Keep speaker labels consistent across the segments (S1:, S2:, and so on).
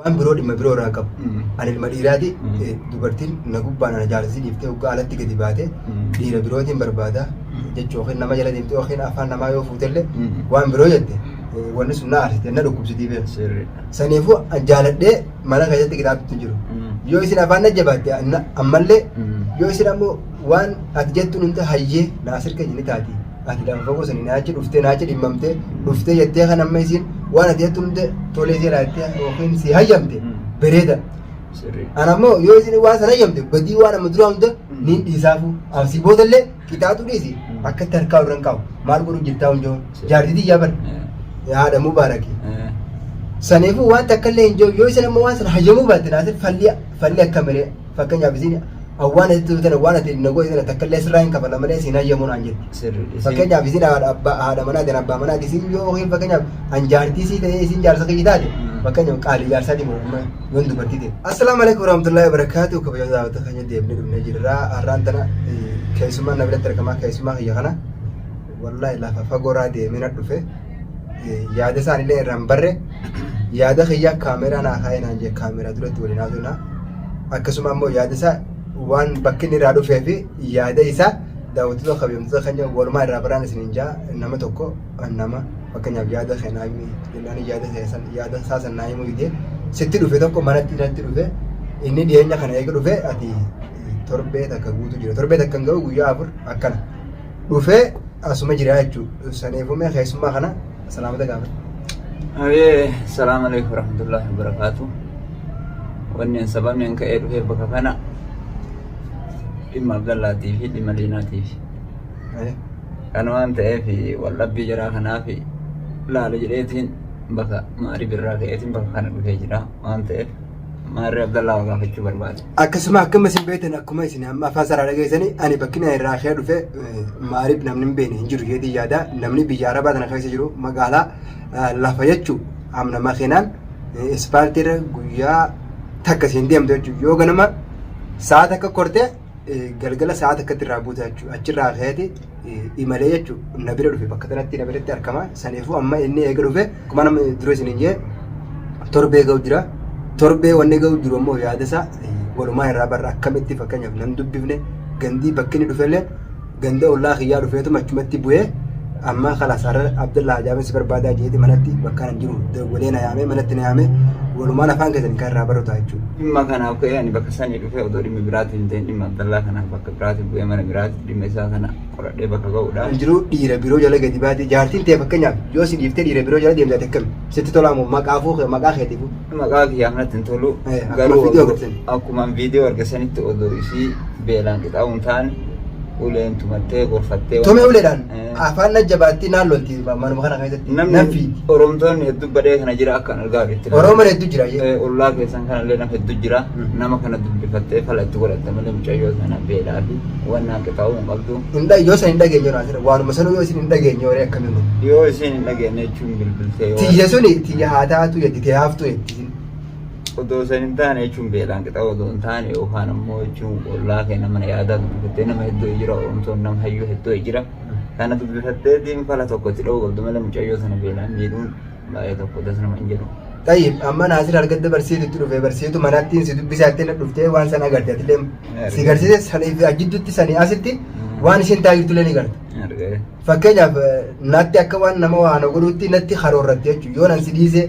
S1: Waan biroo dhimma biroo irraa hin qabu. Ani ilma dhiiraati dubartiin na gubbaan ana jaarsisii dhiiftee hoggaa alatti gadi baate dhiira birootiin barbaada jechuu yookiin nama jala deemtee yookiin afaan namaa yoo fuutellee waan biroo jette wanni sun na aarsite na dhukkubsitii beeku. Saniifuu an jaaladhee mana keessatti qixaaxutti jiru. Yoo isin afaan na jabaatte ammallee yoo isin ammoo waan ati jettuun hunda hayyee naasir keenya ni taati. Ati lafa fagoo sanii naachi dhuftee naachi dhimmamtee dhuftee jettee kan amma isiin waan ati jettu hunda tolee si laattee yookiin si hayyamte bareeda. Ana ammoo yoo isin waan sana hayyamte badii waan amma duraa hunda niin dhiisaafu. Asii boodallee qixaaxuu dhiisi akkatti harkaa irra hin kaa'u. Maal godhu jirtaa hunjoo jaartii tiyyaa bar haadha mubaaraki. Saniifuu waan takka illee hin jiru yoo isin ammoo waan sana hayyamuu baatte naasir falli falli akka malee fakkeenyaaf isin waan ati tana waan ati na godhe tana takka illee sirraa hin kafala malee isin hayyamuu naan jetti. Fakkeenyaaf isin haadha abbaa haadha manaati an abbaa manaati isin yoo yookiin fakkeenyaaf an jaartii sii ta'ee isin jaarsa kiyya taate fakkeenyaaf qaalii jaarsaatii godhama yoon dubartii ta'e. Assalaamu alaikum warahmatullahi wabarakatuh kabajamtoota daawwattoota keenya deebinee dhufnee jirra har'aan tana keessummaan na biratti argamaa keessummaa kiyya kana wallahi lafa fagoorraa deemee na dhufe yaada isaanillee irraa hin barre yaada kiyya kaameraa naa kaa'ee naan jee kaameraa duratti waliin haasofna akkasuma ammoo yaada isaa waan bakki inni irraa dhufee fi yaada isaa daawwattoota kabajamtoota keenya walumaa irraa baraan isiniin jaa nama tokko nama fakkeenyaaf yaada kee naa himi jennaan yaada keessan yaada isaa san naa himuu didee sitti dhufe tokko manatti natti dhufe inni dhiyeenya kana eega dhufe ati torbee takka guutuu jira torbee takka hin ga'u guyyaa 4 akkana dhufee asuma jira jechuudha saniifuu mee keessummaa kana salaamata gaafadhu.
S2: Abee salaamu alaikum warahmatullahi wabarakatuh. Wanni an sababni an ka'ee dhufeef bakka kana dhimma Abdallaatii fi dhimma Liinaatiif. Kan waan ta'eef waldhabbii jaraa kanaaf laala jedheetiin bakka maarii birraa ka'eetiin bakka kana dhufee jira waan ta'eef maarree Abdallaa waa gaafachuu barbaade.
S1: Akkasuma akkuma isin beektan akkuma isin amma afaan saraa dhageessanii ani bakki na irraa ka'ee dhufe maariif namni hin beekne hin jiru jedhee yaada namni biyya arabaa tana keessa jiru magaalaa lafa jechuu amna makiinaan ispaaltii irra guyyaa takka isin deemtu jechuudha yoo ganama sa'a takka kortee galgala sa'a takkatti irraa buuta jechuudha achirraa ka'eeti imalee jechuudha na bira dhufe bakka kanatti na biratti argama saniifuu amma inni eega dhufe akkuma nama dura isin hin jee torbee ga'u jira torbee wanni ga'u jiru ammoo yaada isaa walumaa irraa barra akkamitti fakkeenyaaf nan dubbifne gandii bakki inni dhufellee ganda ollaa kiyyaa dhufeetuma achumatti bu'ee amma kalaas har'a Abdallaa Hajaabin si barbaadaa jeeti manatti bakka nan jiru dawwalee na yaamee manatti na yaamee walumaan afaan keessan kan irraa baratu jechuudha.
S2: Dhimma kanaaf ka'ee ani bakka sanii dhufee odoo dhimma biraatiin hin ta'in dhimma Abdallaa kanaaf bakka biraatiin bu'ee mana biraatti dhimma isaa kana qoradhee bakka ga'uudha.
S1: Kan jiru dhiira biroo jala gadi baatee jaartiin ta'e fakkeenyaaf yoo si dhiiftee dhiira biroo jala deemte ati akkami sitti tolaa moo maqaafuu maqaa keetiifuu.
S2: Maqaa kiyyaaf natti hin tolu.
S1: Akkuma
S2: Garuu
S1: viidiyoo agartan.
S2: akkuma viidiyoo argasanitti odoo isii beelaan qixaa'uu hin taane uleen tumattee gorfattee.
S1: Tume uleedhaan afaan na jabaatti naan lolti manuma kana keessatti nan
S2: Namni
S1: fiigi.
S2: Oromtoonni hedduu badhee kana jira akka an argaa jirutti.
S1: Oromoon hedduu jira.
S2: Ollaa keessan kanallee nama hedduu jira. Nama kana dubbifattee fala itti godhatte malee mucayyoo sana beelaa fi wannaan qixaa'uu hin qabdu.
S1: Hin yoo san hin dhageenye naasira waanuma sanuu yoo isin hin dhageenye horii akkamiin godhu.
S2: Yoo isiin hin dhageenye jechuun bilbiltee yoo
S1: Tiyya suni tiyya haa taatu jetti tiyya haftu jetti.
S2: Odoo san hin taane jechuun beelaan qixa odoo hin taane yookaan ammoo jechuun ollaa keenya mana yaadaa dubbifattee nama hedduu jira Oromtoon nama hayyuu hedduu jira. Kana dubbifattee fala tokko itti dha'uu qabdu malee mucayyoo sana beelaan miidhuun baay'ee tokko das nama hin jedhu.
S1: Tayyib amma Naasir argadda barsiitu itti dhufe barsiitu manattiin si dubbisaa itti na dhuftee waan sana agarte atillee si garsiise sanii fi jidduutti sanii asitti waan isheen taa'irtullee ni garta.
S2: Argee.
S1: Fakkeenyaaf natti akka waan nama waa na godhutti natti karoorratti jechuudha yoo nan si dhiise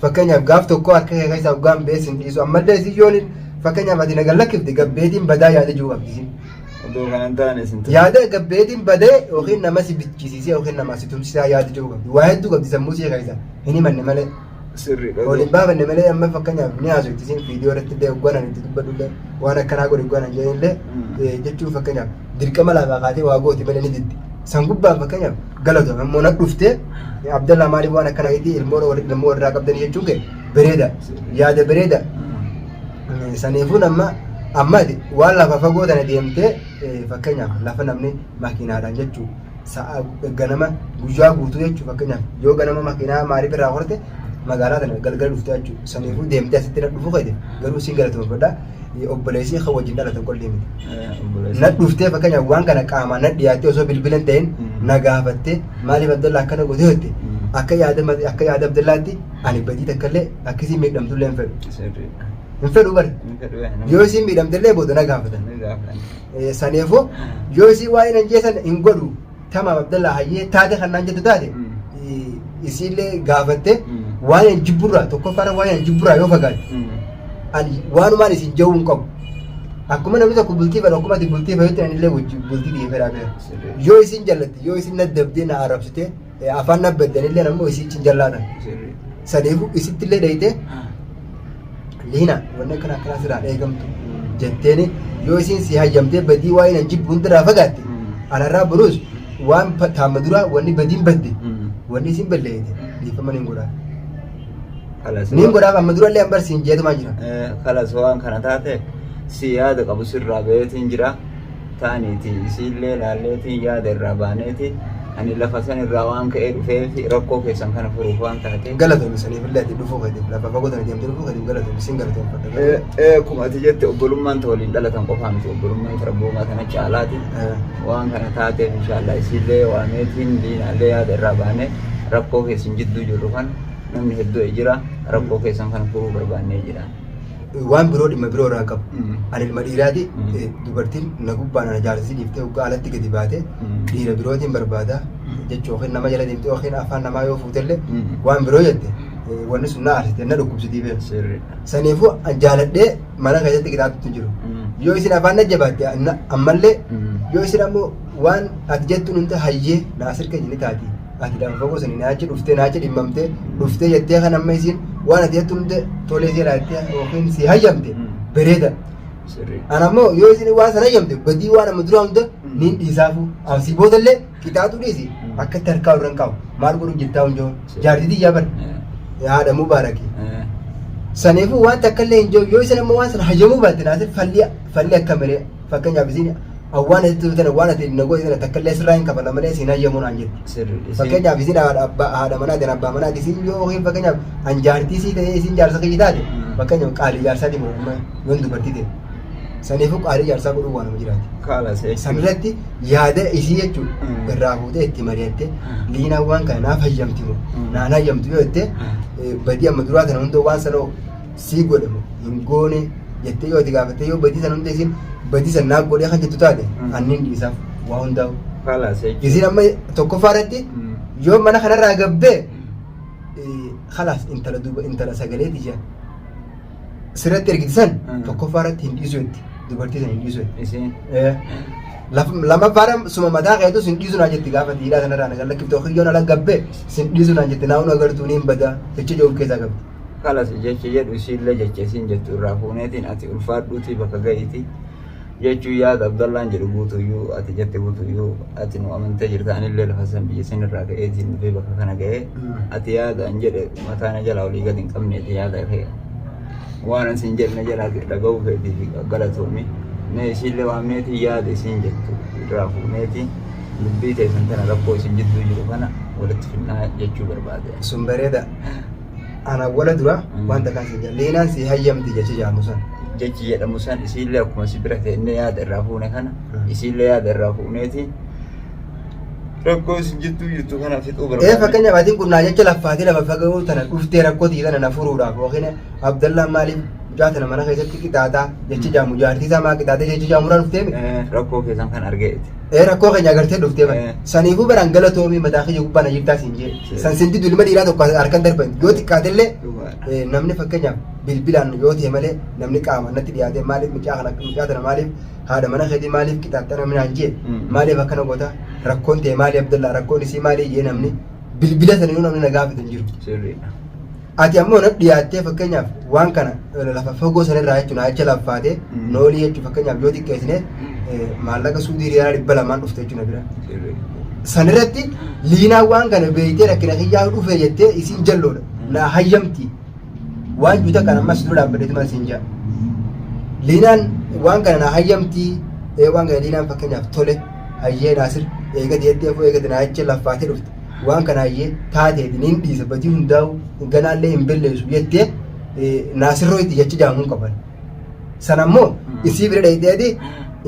S1: fakkeenyaaf gaaf tokko harka kee keessaa hoggaan ba'ee sin dhiisu ammallee isin yoon fakkeenyaaf ati na gallakkifte gabbeetiin badaa yaada jiru qabdi isin.
S2: Odoo kana hin taane isin
S1: Yaada gabbeetiin badee yookiin nama si bichisiisee yookiin nama si tumsisaa yaada jiru qabdi. Waa hedduu qabdi sammuu ishee keessa hin himanne malee.
S2: Sirriidha.
S1: Ol hin baafanne malee amma fakkeenyaaf ni haasofti isin viidiyoo irratti illee hoggaan ani itti dubbadhu illee waan akkanaa godhi hoggaan ani jedhan illee jechuun fakkeenyaaf dirqama lafaa kaatee waa gooti malee ni diddi. San gubbaan fakkeenyaaf galatoomi ammoo na dhuftee Abdallaa maaliif waan akkana keetii ilmoo ilmoo irraa qabdanii jechuun kee bareeda yaada bareeda. Saniifuu amma amma ati waan lafa fagoo tana deemtee fakkeenyaaf lafa namni makiinaadhaan jechuu sa'a ganama guyyaa guutuu jechuu fakkeenyaaf yoo ganama makiinaa maaliif irraa horte magaalaa tana galgala dhuftee jechuu saniifuu deemtee asitti na dhufuu keete garuu siin galatoomfadha obboleessi kan wajjin dhalatan qollee miti. Na dhuftee fakkeenyaaf waan kana qaamaan na dhiyaattee osoo bilbila hin ta'in na gaafattee maaliif Abdallaa akkana gootee jette. Akka yaada akka yaada Abdallaatti ani badii takka illee akka isiin miidhamtu illee hin fedhu.
S2: Sirriidha.
S1: Hin fedhu bare.
S2: Hin fedhu yaa
S1: Yoo isiin miidhamte illee booda na gaafatan.
S2: Ni gaafatan.
S1: Saniifuu yoo isiin waa'ee nan jeesan hin godhu tamaam Abdallaa hayyee taate kan naan jettu taate isiillee gaafatte waan hin jibburraa tokkoffaarra waan hin jibburraa yoo fagaatte ani waanumaan isin ja'uu hin qabu. Akkuma namni tokko bultii fedhu akkuma ati bultii fedhutti ani illee bultii xiyya fedhaa beeku. Yoo isin jallatte yoo isin naddabdee na arrabsite afaan nabbaddan illee ammoo isichi hin jallaatan. Saniifuu isitti illee dhayitee liina wanni akkana akkanaa sirraa eegamtu jetteeni yoo isin si hayyamtee badii waa'ee nan jibbu hundarraa fagaatte anarraa boruus waan taama duraa wanni badiin badde wanni isin balleeyite dhiifama niin godhaa. Niin godhaaf amma durallee an barsiin jeetumaa jira.
S2: Kalas waan kana taate si yaada qabu sirraa baheetiin jira. Taaniiti isiillee laalleetiin yaada irraa baaneeti ani lafa san irraa waan ka'ee dhufeef rakkoo keessan kana furuuf waan taate.
S1: Galatoomi saniif illee ati dhufuu keetiif lafa fagoo tana deemtee dhufuu keetiif galatoomi sin galatoomfadha.
S2: Akkuma ati jette obbolummaan ta waliin dhalatan qofaa miti obbolummaan ta rabboomaa tana caalaati. Waan kana taateef inshaallah isiillee waameetiin diinaallee yaada irraa baanee rakkoo keessan jidduu jirru kan namni hedduu jira rakkoo keessan kana furuu barbaannee jira.
S1: Waan biroo dhimma biroo irraa qabu. Ani ilma dhiiraati dubartiin na gubbaan ana jaarsisii dhiiftee hoggaa alatti gadi baate dhiira birootiin barbaada jechuu yookiin nama jala deemtee yookiin afaan namaa yoo fuutellee waan biroo jette wanni sun na aarsite na dhukkubsitii beeku. Saniifuu jaaladhee mana keessatti qixaatutti jiru. Yoo isin afaan na jabaatte ammallee yoo isin ammoo waan ati jettuun hunda hayyee naasir keenya ni taati. Ati lafa fagoo sanii naachi dhuftee naachi dhimmamtee dhuftee jettee kan amma isiin waan ati jettu hunda tolee si laattee yookiin si hayyamte bareeda. Ana ammoo yoo isin waan sana hayyamte badii waan amma duraa hunda niin dhiisaafu. Asii boodallee qixaaxuu dhiisi akka itti harkaa irra hin kaa'u. Maal godhu jirtaa hunjoo jaartii tiyyaa bar haadha mubaaraki. Saniifuu waan takka illee hin jiru yoo isin ammoo waan sana hayyamuu baatte naasir falli falli akka malee fakkeenyaaf isin waan ati tana waan ati na godhe tana takka illee sirraa hin kafala malee isin hayyamuu naan jetti. Fakkeenyaaf isin haadha abbaa haadha manaati abbaa manaati isin yoo yookiin fakkeenyaaf an jaartii sii ta'ee isin jaarsa kiyya taate fakkeenyaaf qaalii jaarsaatii godhama yoon dubartii ta'e. Saniifuu qaalii jaarsaa godhuu waan nama jiraati.
S2: Kaalas jechuun.
S1: Sanirratti yaada isii jechuun irraa fuutee itti mari'attee liinaan waan kana naaf hayyamti moo naan hayyamtu yoo jettee badii amma duraa tana hunda waan sana sii godhe moo hin goone jettee yoo itti gaafattee yoo badii sana hunda isiin badii sana naaf godhee kan jettu taate anniin dhiisaaf waa hundaa'u.
S2: Kaalas jechuun.
S1: Isiin amma tokkoffaa irratti yoo mana kanarraa gabbee kalaas intala duuba intala sagaleeti jaa. Sirratti ergiti san tokkoffaa irratti hin dhiisu jetti. Dubartii san hin dhiisu jetti.
S2: Isiin.
S1: Lammaffaadha suma mataa keetu sin dhiisu naan jetti gaafa dhiiraa sanarraa na gallakkifte kiyyoon ala gabbe sin dhiisu naan jetti naa'uun agartuu niin badaa jecha ijoo of keessaa qabdi.
S2: Kalas jecha jedhu isiillee jecha isiin jettu irraa fuuneetiin ati ulfaadhuutii bakka ga'iitii jechuu yaada Abdallaan jedhu guutuyyuu ati jette guutuyyuu ati nu amantee jirta anillee lafa san biyya san irraa ka'eetiin dhufee bakka kana ga'ee ati yaada an jedhe mataa na jalaa olii gadi hin qabneeti yaada kee waan an siin jedhe na jalaa dhaga'uu feetiif galatoomi mee isiillee waamneetii yaada isiin jettu irraa fuuneetii dubbii teessan tana rakkoo isin jidduu jiru kana walitti finnaa jechuu barbaade.
S1: Sun bareeda. Ana wala dura wanta kan siin jedhe leenaan si hayyamti jecha jaamu san.
S2: Jechi jedhamu san isiillee akkuma si bira teennee yaada irraa fuune kana isiillee yaada irraa fuuneeti rakkoo isin jidduu jirtu kana fixuu barbaadne.
S1: Fakkeenyaaf atiin kun naa jecha laffaatee lafa fagoo tana dhuftee rakkoo tiyya tana na furuudhaaf yookiin Abdallaan maaliif mucaa tana mana keessatti qixaaxaa jecha jaamu jaartii isaa maa qixaaxee jecha jaamurraa dhuftee mi?
S2: Rakkoo keessan kan argeeti.
S1: Rakkoo keenya agartee dhuftee bara. Saniifuu baraan galatoomii mataa kiyya gubbaa na jirtaa siin jee. San sin didu ilma dhiiraa tokko harkan darban yoo xiqqaatellee namni fakkeenyaaf bilbilaan yoo ta'e malee namni qaama natti dhiyaatee maaliif mucaa kana mucaa tana maaliif haadha mana keetii maaliif qixaaxxa namni naan jee maaliif akkana goota rakkoon ta'e maali Abdallaa rakkoon isii maali jee namni bilbila saniinuu namni na gaafatu hin jiru.
S2: Sirriidha.
S1: Ati ammoo na dhiyaattee fakkeenyaaf waan kana lafa fagoo sanirraa jechuun acha laffaatee noolii jechuun fakkeenyaaf yoo xiqqeessine maallaqa suudii riyaala 200 dhufte jechuun bira. Sanirratti liinaa waan kana beektee rakkina kiyyaa dhufe jettee isiin jalloodha. Naa hayyamti. Waan juuta kana ammas dura dhaabbateetuma isiin jaa. Liinaan waan kana naa hayyamti. Waan kana liinaan fakkeenyaaf tole hayyee naasir eegate jettee fuu eegate naa jecha laffaatee dhufte. Waan kana hayyee taateeti niin dhiisa badii hundaa'u ganaallee hin belleessu jettee naasirroo itti jecha jaamuun qaban. Sana immoo isii bira dhayxeeti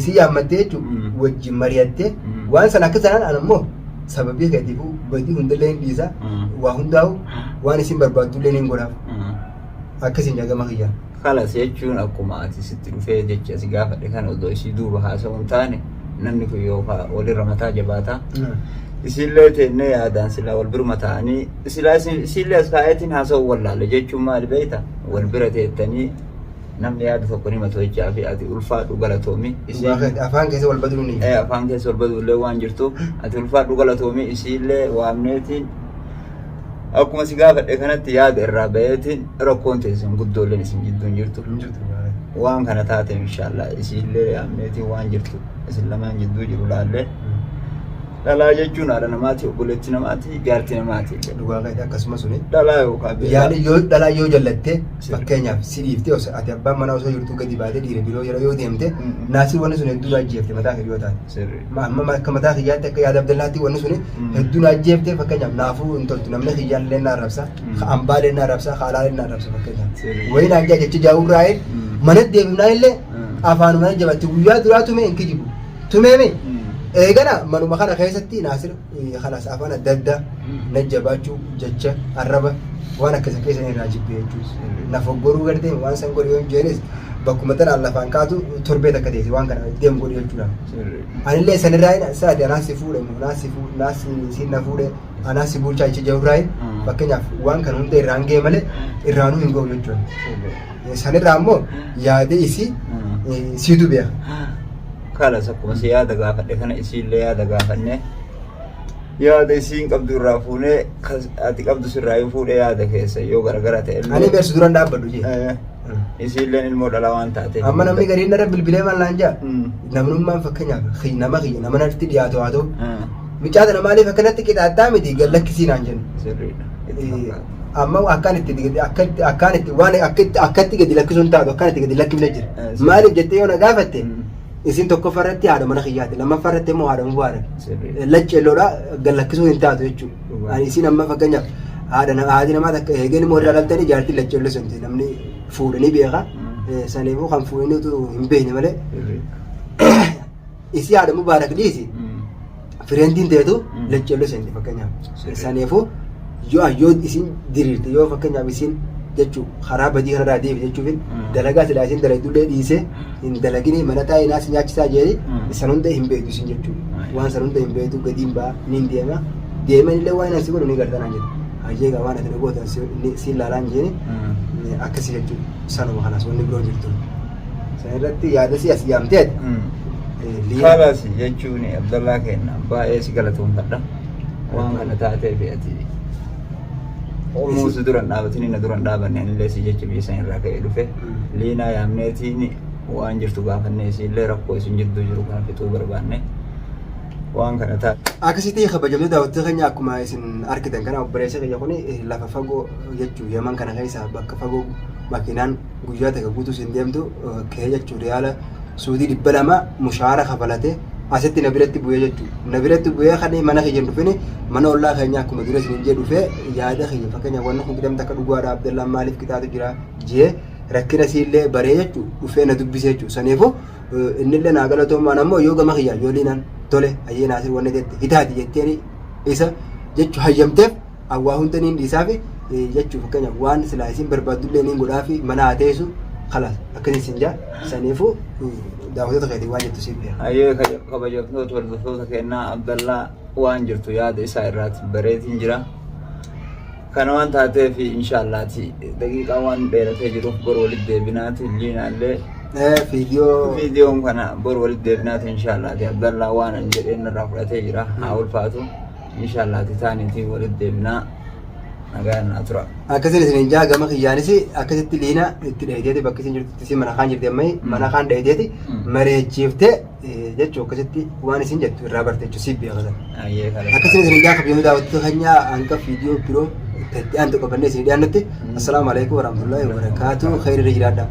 S1: isii yaammattee jechuun wajjin mari'attee waan sana akka sanaan an immoo Sababii keetiifuu badii hundallee hin dhiisa. Waa hundaa'u waan isin barbaaddullee niin godhaaf. Akkasiin jaa gama kiyyaan.
S2: Kalas jechuun akkuma ati sitti dhufee jecha si gaafadhe kana odoo isii duuba haasa'uu hin taane namni kun yookaan walirra mataa jabaataa. Isiillee teennee yaadaan silaa wal biruma ta'anii silaa isiillee as kaa'eetiin haasa'uu wallaale jechuun maali beekta wal bira teettanii namni yaada tokko ni himatu jechaa fi ati ulfaadhu galatoomi.
S1: Dhugaa keeti afaan keessa wal baduun ni.
S2: Afaan keessa wal baduullee waan jirtuuf ati ulfaadhu galatoomi isiillee waamneetiin akkuma si gaafadhe kanatti yaada irraa baheetiin rakkoon teessan guddoolleen isin jidduu hin jirtu.
S1: Hin jirtu dhugaa keeti.
S2: Waan kana taateef inshaallah isiillee yaamneetiin waan jirtu isin lamaan jidduu jiru laallee dhalaa jechuun haadha namaati obboleetti namaati jaarti namaati illee.
S1: Dhugaa keeti akkasuma suni.
S2: Dhalaa yookaan beelaa.
S1: Yaani yoo dhalaa yoo jallatte
S2: Sirri.
S1: fakkeenyaaf si dhiiftee osoo ati abbaan manaa osoo jirtuu gadi baatee dhiira biroo yeroo yoo deemte
S2: Mm.
S1: naasii wanni sun hedduu na ajjeefte mataa kee yoo taate.
S2: Sirri.
S1: Amma akka mataa kiyyaatti akka yaada Abdallaatti wanni suni
S2: Mm.
S1: hedduu na ajjeefte fakkeenyaaf naafuu hin toltu namni kiyyaan illee na arrabsa
S2: Mm.
S1: ka ambaa illee na arrabsa ka alaa illee na arrabsa fakkeenyaaf.
S2: Sirri.
S1: Wayii naan jaa jecha jaawurraa'ee
S2: Mm.
S1: mana deemnaa illee
S2: Mm.
S1: afaanuma jabatti guyyaa duraa tumee hin kijibu tumeemi.
S2: Mm.
S1: Eegana manuma kana keessatti Naasir kanas afaan adda addaa na jabaachuu jecha arraba waan akkasa keessa irraa jibbee jechuudha. Na foggoruu gartee waan san godhe yoo hin jeenis bakkuma tanaan lafaan kaatu torbee takka teessi waan kana deemu godhe jechuudha. Anillee sanirraa hin saati anaa si fuudhe moo naa si fuudhe naa si si na fuudhe anaa si bulchaa jecha jirurraa hin fakkeenyaaf waan kana hunda irraan ga'e malee irraanuu hin ga'u jechuudha. Sanirraa immoo yaada isii siitu beeka.
S2: Kalas akkuma si yaada gaafadhe kana isiillee yaada gaafanne yaada isiin qabdu irraa fuunee ati qabdu sirraa yoo fuudhe yaada keessa yoo garagara ta'e illee
S1: Ani beersu duran dhaabbadhu jee.
S2: Isiilleen ilmoo dhalaa waan taateef.
S1: Amma namni gariin narra bilbilee maal naan jaa. Namnummaan fakkeenyaaf nama kiyya nama natti dhiyaatu haa ta'u. Mucaa tana maaliif akkanatti qixaaxxaa miti gad lakkisii naan jennu.
S2: Sirriidha. Itti fakkaata.
S1: Amma akkaan itti akkatti akkaan itti waan akkatti akkatti gadi lakkisuun taatu akkaan itti gadi lakkifne jira.
S2: Sirrii.
S1: Maaliif jettee yoo na gaafatte isin tokkoffaa irratti haadha mana kiyyaati lammaffaa irratti immoo haadha mubaarak.
S2: Sirriidha.
S1: Lacceelloodha gad lakkisuu hin taatu jechuudha.
S2: Dhugaa.
S1: Ani isin amma fakkeenyaaf haadha haati namaa takka eegeen immoo irraa dhaltanii jaartiin lacceelloo santi namni fuudhanii beeka. Saniifuu kan fuudhaniitu hin beekne malee
S2: Sirriidha.
S1: Isii haadha mubaarak dhiisi fireentiin teetu lacceelloo seenti fakkeenyaaf.
S2: Sirrii.
S1: Saniifuu yoo yoo isin diriirte yoo fakkeenyaaf isin jechuu karaa badii kanarraa deebi jechuufin dalagaa silaa isin dalagdullee dhiisee hin dalagini mana taa'ee naas nyaachisaa jeeri san hunda hin beektu isin jechuu waan san hunda hin beektu gadiin ba'a niin deema deeman illee waan asi godhu ni garta naan jedhe hayyee egaa waan ati na gootan si ilaalaan jeeni akkasi jechuu sanuma kanas wanni biroo jirtu. San irratti yaada si as yaamtee ati. Liina.
S2: Kalas jechuun Abdallaa kenna baay'ee si galatoomfadha. Waan kana taateef ati Muus dura hin dhaabatin na dura hin dhaabanne anillee si jecha biyya san irraa ka'ee dhufe. Liinaa yaamneetiin waan jirtu gaafannee isiillee rakkoo isin jidduu jiru kana fixuu barbaanne. Waan kana taate.
S1: Akkasitti kabajamtoota daawwattoota keenya akkuma isin argitan kana obboleessa kiyya kun lafa fagoo jechuun Yaman kana keessa bakka fagoo makiinaan guyyaa takka guutuu isin deemtu ka'ee jechuun riyaala suudii 200 mushaara kafalate asitti na biratti bu'ee jechuudha. Na biratti bu'ee kan mana kiyya hin dhufini mana ollaa keenya akkuma dura isin jee dhufee yaada kiyya fakkeenyaaf wanni kun qidamte akka dhugaadha Abdallaan maaliif qixaatu jira jee rakkina isiillee baree jechuudha dhufee na dubbisee jechuudha. Saniifuu innillee naa galatoomaan ammoo yoo gama kiyyaa yoo liinaan tole hayyee naasir wanni jette hitaati jetteen isa jechu hayyamteef awwaa hunda niin dhiisaafi jechuu fakkeenyaaf waan silaa isin barbaaddullee niin godhaafi mana haa teessu kalaas akkasii sin jaa saniifuu daawwattoota keetiin waan jettu siif beeka.
S2: Hayyee kabajamtoota hordoftoota keenyaa Abdallaa waan jirtu yaada isaa irraati bareetiin jira. Kana waan taateef inshaallaati daqiiqaa waan dheeratee jiruuf bor walitti deebinaati liinaallee
S1: Viidiyoo
S2: viidiyoon kana bor walitti deebinaati inshaallaati Abdallaa waan ani jedheen irraa fudhatee jira haa ulfaatu. Inshaallaati taaniitiin walitti deebinaa nagaan naa tura.
S1: Akkasiin isin jaa gama kiyyaanis akkasitti liina itti dheeteeti bakka isin jirtutti isin mana kaan jirti amma mana kaan dheeteeti mareechiiftee jechuu akkasitti waan isin jettu irraa barte jechuu siif beekatan.
S2: Ayyee kalas.
S1: Akkasiin isin jaa kabajamuu daawwattoota keenya hanga viidiyoo biroo itti aantu qabannee isin dhiyaannutti assalaamu alaikum warahmatullahi wabarakaatu khayri irra jiraadhaa.